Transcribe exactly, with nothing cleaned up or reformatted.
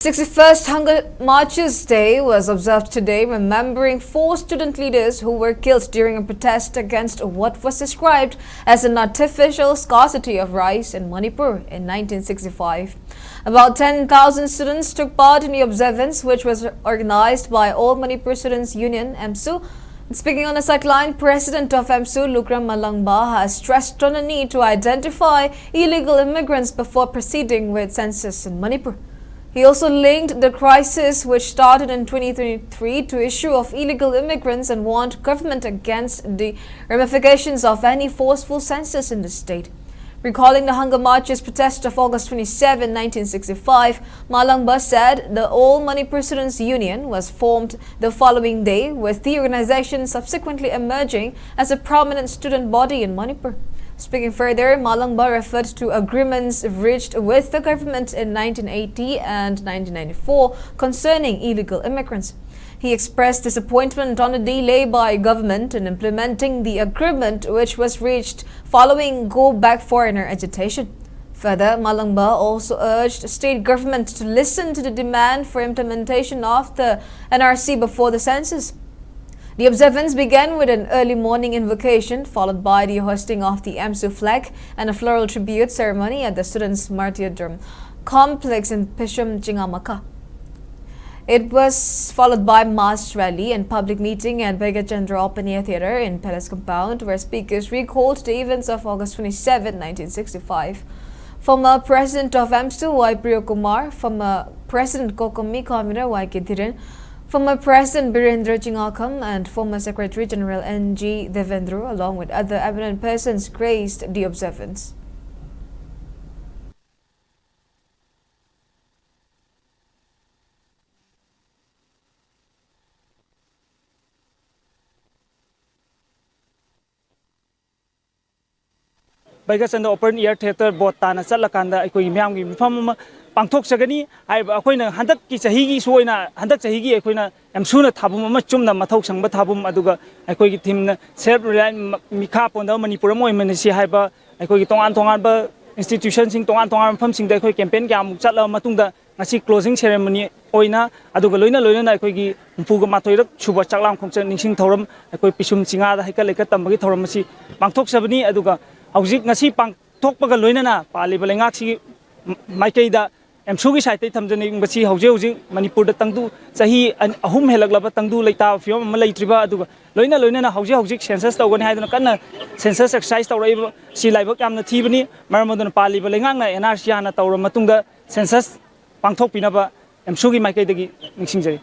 sixty-first Hunger Marches Day was observed today, remembering four student leaders who were killed during a protest against what was described as an artificial scarcity of rice in Manipur in nineteen sixty-five. About ten thousand students took part in the observance, which was organized by All Manipur Students Union, AMSU. Speaking on the sideline, President of AMSU, Lukram Malangba, has stressed on the need to identify illegal immigrants before proceeding with census in Manipur. He also linked the crisis, which started in twenty twenty-three, to issue of illegal immigrants and warned government against the ramifications of any forceful census in the state. Recalling the hunger marches protest of August twenty-seven, nineteen sixty-five, Malangba said the All Manipur Students Union was formed the following day, with the organization subsequently emerging as a prominent student body in Manipur. Speaking further, Malangba referred to agreements reached with the government in nineteen eighty and nineteen ninety-four concerning illegal immigrants. He expressed disappointment on a delay by government in implementing the agreement which was reached following Go Back Foreigner agitation. Further, Malangba also urged state government to listen to the demand for implementation of the N R C before the census. The observance began with an early morning invocation, followed by the hoisting of the AMSU flag and a floral tribute ceremony at the Students' Martyrdom Complex in Phishom Chingamaka. It was followed by mass rally and public meeting at Bhagya Chandra Open Air Theatre in Palace Compound, where speakers recalled the events of August twenty-seven, nineteen sixty-five. Former President of AMSU, Y Priya Kumar, former President COCOMI convener Y K Dhiren, former President Birendra Chingakham, and former Secretary General N G Devendra, along with other eminent persons, graced the observance. ꯕꯩꯒꯆꯟꯗ open air theatre ꯕꯣꯠ ꯇꯥꯅ ꯆꯠꯂꯀꯥꯟꯗ ꯑꯩꯈꯣꯏꯒꯤ ꯃꯤꯌꯥꯝꯒꯤ ꯃꯤꯐꯝ ꯑꯃ ꯄꯥꯡꯊꯣꯛꯆꯒꯅꯤ ꯍꯥꯏꯔꯤꯕ꯫ ꯑꯩꯈꯣꯏꯅ ꯍꯟꯗꯛꯀꯤ ꯆꯍꯤꯒꯤꯁꯨ ꯑꯣꯏꯅ ꯍꯟꯗꯛ ꯆꯍꯤꯒꯤ ꯑꯩꯈꯣꯏꯅ ꯑꯦꯝꯁꯨꯅ ꯊꯥꯕꯨꯝ ꯑꯃ ꯆꯨꯝꯅ ꯃꯊꯧ ꯁꯪꯕ ꯊꯥꯕꯨꯝ, ꯑꯗꯨꯒ ꯑꯩꯈꯣꯏꯒꯤ ꯊꯤꯝꯅ ꯁꯦꯜꯐ ꯔꯤꯂꯥꯏꯟ, ꯃꯤꯈꯥ ꯄꯣꯟꯗꯕ ꯃꯅꯤꯄꯨꯔ ꯑꯃ ꯑꯣꯏꯃꯤꯟꯅꯁꯤ ꯍꯥꯏꯕ, ꯑꯩꯈꯣꯏꯒꯤ ꯇꯣꯉꯥꯟ ꯇꯣꯉꯥꯟꯕ ꯏꯟꯁꯇꯤꯇ꯭ꯌꯨꯁꯟꯁꯤꯡ, ꯇꯣꯉꯥꯟ ꯇꯣꯉꯥꯟꯕ ꯃꯐꯝꯁꯤꯡꯗ ꯑꯩꯈꯣꯏ ꯀꯦꯝꯄꯦꯟ ꯀꯌꯥꯃꯨꯛ ꯆꯠꯂꯕ ꯃꯇꯨꯡꯗ ꯉꯁꯤ closing ceremony ꯑꯣꯏꯅ, ꯑꯗꯨꯒ ꯂꯣꯏꯅ ꯂꯣꯏꯅꯅ ꯑꯩꯈꯣꯏꯒꯤ ꯍꯨꯝꯐꯨꯒ ꯃꯥꯊꯣꯏꯔꯛ ꯁꯨꯕ ꯆꯥꯛꯂꯥꯝ ꯈꯣꯡꯆꯠ ꯅꯤꯡꯁꯤꯡ ꯊꯧꯔꯝ, ꯑꯩꯈꯣꯏ ꯄꯤꯁꯨꯝ ꯆꯤꯡꯉꯥꯗ ꯍꯩꯀꯠ ꯂꯩꯀꯠ ꯇꯝꯕꯒꯤ ꯊꯧꯔꯝ ꯑꯁꯤ ꯄꯥꯡꯊꯣꯛꯆꯕꯅꯤ꯫ ꯑꯗꯨꯒ ꯍꯧꯖꯤꯛ ꯉꯁꯤ ꯄꯥꯡꯊꯣꯛꯄꯒ ꯂꯣꯏꯅꯅ ꯄꯥꯜꯂꯤꯕ ꯂꯩꯉꯥꯛꯁꯤꯒꯤ ꯃꯥꯏꯀꯩꯗ ꯑꯦꯝꯁꯨꯒꯤ ꯁꯥꯏꯠꯇꯒꯤ ꯊꯝꯖꯅꯤꯡꯕꯁꯤ, ꯍꯧꯖꯤꯛ ꯍꯧꯖꯤꯛ ꯃꯅꯤꯄꯨꯔꯗ ꯇꯪꯗꯨ ꯆꯍꯤ ꯑꯅꯤ, ꯑꯍꯨꯝ ꯍꯦꯜꯂꯛꯂꯕ ꯇꯪꯗꯨ ꯂꯩꯇꯥꯕ ꯐꯤꯕꯝ ꯑꯃ ꯂꯩꯇ꯭ꯔꯤꯕ, ꯑꯗꯨꯒ ꯂꯣꯏꯅ ꯂꯣꯏꯅꯅ ꯍꯧꯖꯤꯛ ꯍꯧꯖꯤꯛ census ꯇꯧꯒꯅꯤ ꯍꯥꯏꯗꯨꯅ ꯀꯟꯅ census exercise ꯇꯧꯔꯛꯏꯕ ꯁꯤ ꯂꯥꯏꯕꯛ ꯌꯥꯝꯅ ꯊꯤꯕꯅꯤ꯫ ꯃꯔꯝ ꯑꯗꯨꯅ ꯄꯥꯜꯂꯤꯕ ꯂꯩꯉꯥꯛꯅ N R C ꯍꯥꯟꯅ ꯇꯧꯔꯕ ꯃꯇꯨꯡꯗ census ꯄꯥꯡꯊꯣꯛꯄꯤꯅꯕ ꯑꯦꯝꯁꯨꯒꯤ ꯃꯥꯏꯀꯩꯗꯒꯤ ꯅꯤꯡꯁꯤꯡꯖꯔꯤ꯫